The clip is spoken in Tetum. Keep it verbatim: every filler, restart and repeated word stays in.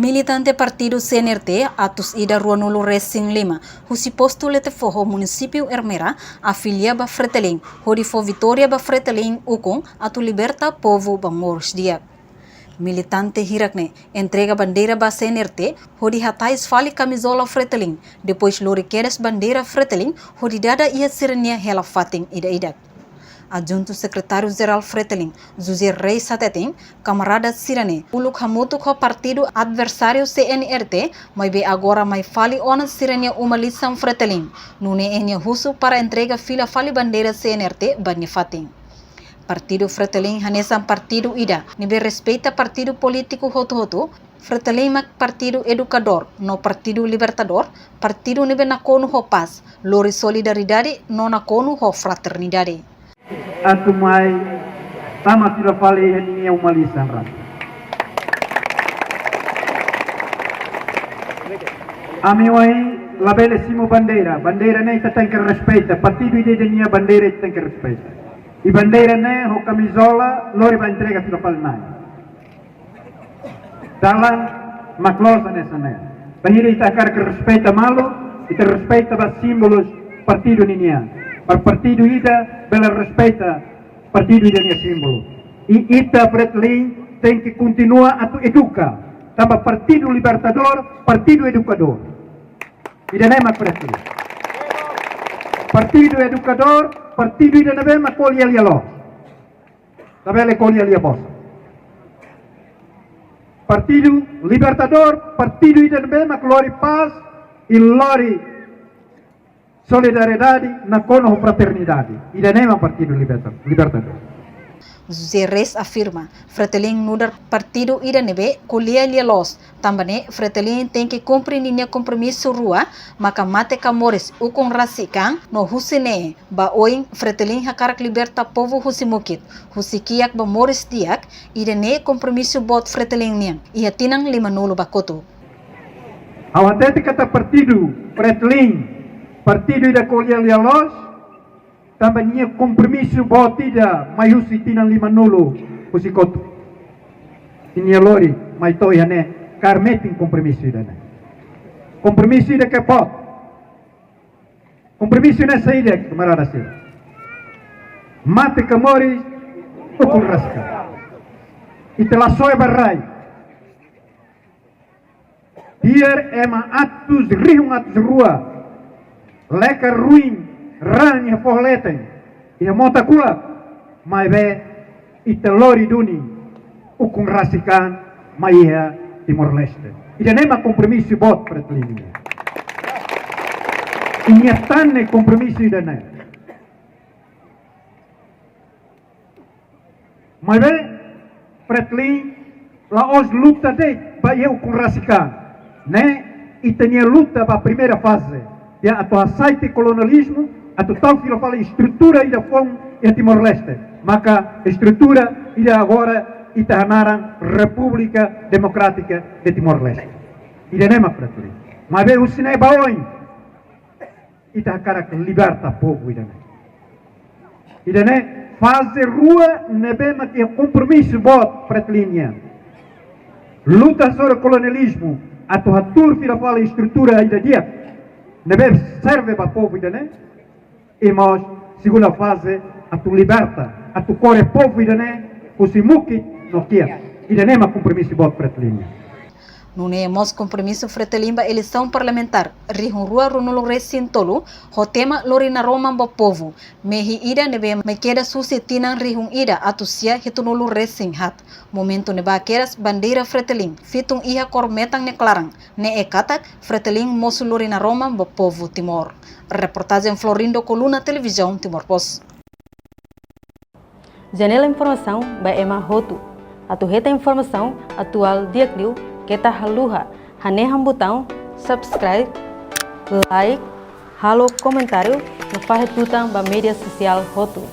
Militante partidu C N R T atus ida ruanulu resin lima, husi postu Letefoho, munisípiu Ermera, afilia ba Fretilin, hodi fó vitória ba Fretilin ukun atu liberta povu ba moris di'ak. Militante hirak-ne'e entrega bandeira ba C N R T, hodi hatais fali kamizola Fretilin, depois lori kedas bandeira Fretilin, hodi dada iha sira-nia hela-fatin ida-idak. Adjuntu Sekretáriu Jerál Fretilin, José Reis hateten, kamarada sira-ne'e uluk hamutuk ho partidu adversáriu C N R T, maibé agora mai fali ona sira-nia uma-lisan Fretilin, nune'e nia husu para entrega fila fali bandeira C N R T ba nia fatin. Partidu Fretilin hanesan partidu ida ne'ebé respeita partidu polítiku hotu-hotu. Fretilin mak partidu edukadór no partidu libertadór, partidu ne'ebé nakonu ho pás, lori solidariedade no nakonu ho fraternidade. Atu mai tama fila fali iha ninia uma-lisan ras. Ami ohin labele simu bandeira, bandeira ne'e ita tenke respeita, partidu ida-idak nia bandeira ita tenke respeita. I bandeira ne'e ho kamizola lori ba entrega fila fali Na'i. Dalan mak loos hanesan ne'e. Bainhira ita hakarak respeita malu, ita respeita ba símbolu partidu ninian. Ba partidu ida bele respeita partidu ida nia símbolu. I ita Fretilin tenke kontinua atu eduka. Tanba partidu libertadór, partidu edukadór. Ida-ne'e mak Fretilin. Partidu edukadór, partidu ida ne'ebé mak ko'alia lia-loos. Labele ko'alia lia-bosan. Partidu libertadór, partidu ida ne'ebé mak lori pás i lori solidariedade nakonu ho fraternidade. Ida-ne'e mak partidu liberta-, libertadór. José Reis afirma, Fretilin nu'udar partidu ida ne'ebé ko'alia lia-loos, tanba ne'e Fretilin tenke kumpre ninia kompromisu rua, maka mate ka moris, ukun rasik an, no husi ne'e ba oin Fretilin hakarak liberta povu husi mukit, husi kiak ba moris di'ak, ida-ne'e kompromisu boot Fretilin nian iha tinan limanulu ba kotuk. Ha'u hatete katak partidu Fretilin, partidu ida ko'alia lia-loos, tanba nia kompromisu boot ida mai husi tinan limanulu husi kotuk. I nia lori mai to'o iha ne'e, kaer metin kompromisu ida-ne'e. Kompromisu ida ke boot. Kompromisu ne'e saida, kamarada sira? Mate ka moris, ukun rasik an. Ita la soe ba rai. Di'ak ema atus, rihun atus rua leka ruin raan iha foho leten, iha mota kuak, maibé ita lori duni ukun rasik an mai iha Timor-Leste. Ida-ne'e mak kompromisu boot Fretilin nian. I nia tane kompromisu ida-ne'e. Maibé, Fretilin la'ós luta de'it ba iha ukun rasik an. Ne'e, ita-nia luta ba primeira faze. Ita atu hasai tiha kolonializmu, atu tau fila fali estrutura ida foun iha Timor-Leste. Maka estrutura ida agora ita hanaran República Democrática de Timor-Leste. Ida-ne'e mak Fretilin. Maibé husi ne'e ba oin, ita hakarak liberta povu ida-ne'e. Ida-ne'e faze rua ne'ebé mak iha kompromisu boot Fretilin nian. Luta hasoru kolonializmu atu hatuur fila fali estrutura ida di'ak ne'ebé serve ba povu ida-ne'e. I mós segunda faze atu liberta, atu kore povu ida-ne'e husi mukit no kiak. Ida-ne'e mak kompromisu boot Fretilin nian. Nune'e mós kompromisu Fretilin ba eleisaun parlamentár rihun rua ruanulu resin tolu, ho tema Lori Naroman ba Povu, mehi ida ne'ebé mai kedas husi tinan rihun ida atus sia hitunulu resin haat. Momentu ne'ebá kedas bandeira Fretilin fitun iha kór metan nia klaran, ne'e katak Fretilin mosu lori naroman ba povu Timor. Reportajen Florindo Coluna, Televizaun Timor Post. Janela informasaun ba ema hotu. Atu hetan informasaun atuál di'ak liu, keta haluha hanehan butaun subscribe, like, halo komentáriu no fahe tutan ba média sosiál hotu.